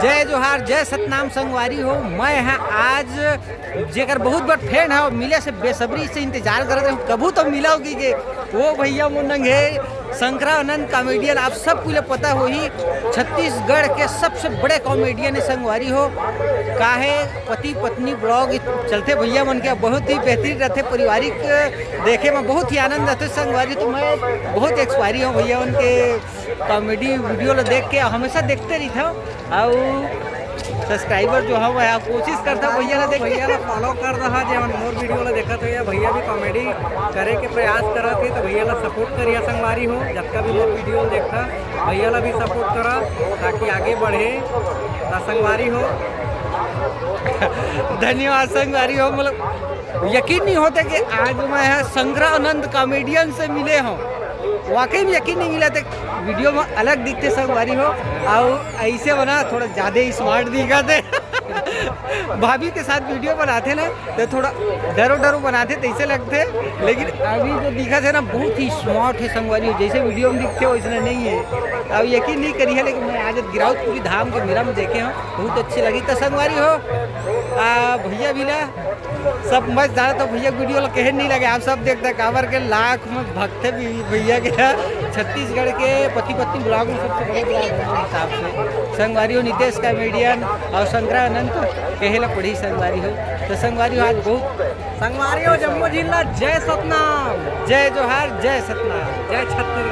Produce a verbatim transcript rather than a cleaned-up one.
जय जोहार, जय सतनाम संगवारी हो। मैं ह आज जेकर बहुत बड़ फैन है, मिले से बेसब्री से इंतजार करत हूँ, कभू तो मिला होगी के। वो भैया मोर संग हे शंकरा आनंद कॉमेडियन, आप सब कुछ पता होही, छत्तीसगढ़ के सबसे बड़े कॉमेडियन है संगवारी हो। काहे पति पत्नी ब्लॉग चलथे भैया मन के, बहुत ही बेहतरीन रहथे, पारिवारिक देखे में बहुत ही आनंद आथे संगवारी। तो मैं बहुत एक्सपायरी हूँ भैया उनके कॉमेडी वीडियो ला देख के, हमेशा देखते रहिथव अउ सब्सक्राइबर जो हवय, आप कोशिश करथव भैया ला देख के। भैया ला फॉलो कर दहा, जे मन मोर वीडियो ला देखत हो, या भैया भी कॉमेडी करे के प्रयास करत हे, तो भैया ला सपोर्ट करिया संगवारी हो। जतका भी मोर वीडियो देखता, भैया ला भी सपोर्ट करा, ताकि आगे बढ़े। त संगवारी हो, धन्यवाद संगवारी हो। मतलब यकीन नहीं होता कि आज मैं ह शंकरा आनंद कॉमेडियन से मिले हूँ, वाकई में यकीन नहीं मिला था। वीडियो में अलग दिखते संगवारी हो, अउ ऐसे बना थोड़ा ज्यादा ही स्मार्ट दिखा थे। भाभी के साथ वीडियो बनाते ना, तो थोड़ा डरो डरो बनाते, तैसे लगते, लेकिन अभी जो दिखत हे ना, बहुत ही स्मार्ट हे संगवारी हो। जैसे वीडियो में दिखते, वैसने नहीं हे। अब यकीन नहीं करिहा, लेकिन मैं आज गिरौदपुरी धाम के मेला में देखे हूँ, बहुत अच्छी लगी। तो संगवारी हो, आ, भैया भी ना सब मस्त जाना, तो भैया वीडियो ला कहे नहीं लगे, आप सब देखता काबर के लाख में भक्त हे भी भैया के। छत्तीसगढ़ के पति पत्नी ब्लॉग में सबसे बड़े ब्लॉग है मेरे हिसाब से। संगवारी हो, नितेश कॉमेडियन अउ शंकरा आनंद तो कहे ला पड़ी संगवारी हो। तो संगवारी हो, आज बहुत संगवारी हो, जम्मो झिन ला जय सतनाम। जय जोहार, जय सतनाम। जय छत्तीसगढ़।